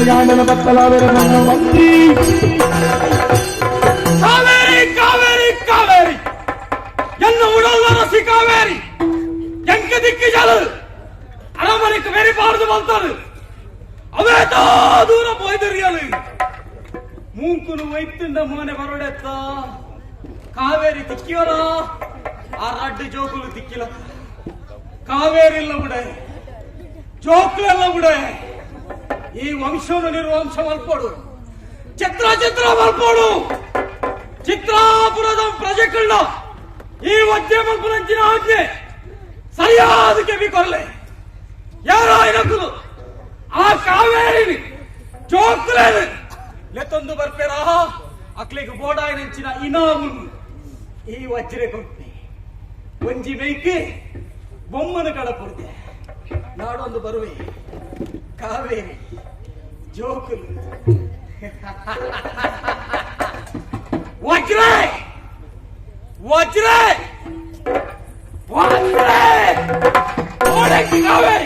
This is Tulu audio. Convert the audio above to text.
ಜ್ಞಾನನ ಬತ್ತಲಾದರೆ ನನ್ನ ಮಂತ್ರಿ. ಕಾವೇರಿ, ಕಾವೇರಿ, ಕಾವೇರಿ, ಎನ್ನ ಉಡಲ್ ಅರಸಿ ಕಾವೇರಿ ಎಂಕ ದಿಕ್ಕಿ ಜಲ ಅರಮನೆಗೆ ವೆರಿಬಾರ್ದು ಬಂತಾನು. ಅವೇತೋ ದೂರ ಪೋಯ್ದರಿಯಲು ಮೂಂಕುನು ವೈತುಂಡ ಮೋನೆ ಬರೋಡೆತ್ತ ಕಾವೇರಿ ತಿಕ್ಕಿಯೋಲ. ಆ ರಡ್ಡು ಜೋಕುಲು ತಿಕ್ಕಿಲ್ಲ. ಕಾವೇರಿ ಇಲ್ಲ ಬಿಡೆ, ಜೋಕುಲೆಲ್ಲ ಬಿಡೆ. ಈ ವಂಶವನ್ನು ನಿರ್ವಂಶ ಮಲ್ಪೋಡು, ಚಿತ್ರ ಚಿತ್ರ ಮಲ್ಪೋಡು. ಚಿತ್ರಾಪುರದ ಪ್ರಜೆಗಳನ್ನ ಈ ವಜ್ರ ಮಲ್ಪುನಂಚಿನ ಆಜ್ಞೆ ಸರಿಯಾದ ಕೆವಿ ಕೊರ್ಲೆ. ಯಾರೋ ಇನಕುಲು ಆ ಕಾವೇರಿ ಜೋಕುಲೇನು ಲೆತ್ತೊಂದು ಬರ್ಪೇರಾ, ಅಕ್ಲಿಗೆ ಬೋಡಾಯಿನಂಚಿನ ಇನಾಮು ಈ ವಜ್ರೆ ಕೊಟ್ಟೆ. ಒಂಜಿ ಮೇಯ್ಕ್ ಬೊಮ್ಮನ ಕಡಪುರ್ದೆ ನಾಡೊಂದು ಬರುವೆ. ಕಾವೇರಿ, ಜೋಕುಲು, ವಜ್ರೆ, ವಜ್ರೆ, ವಜ್ರೆ, ಓಡಕ್ಕೆ ಕಾವೇರಿ.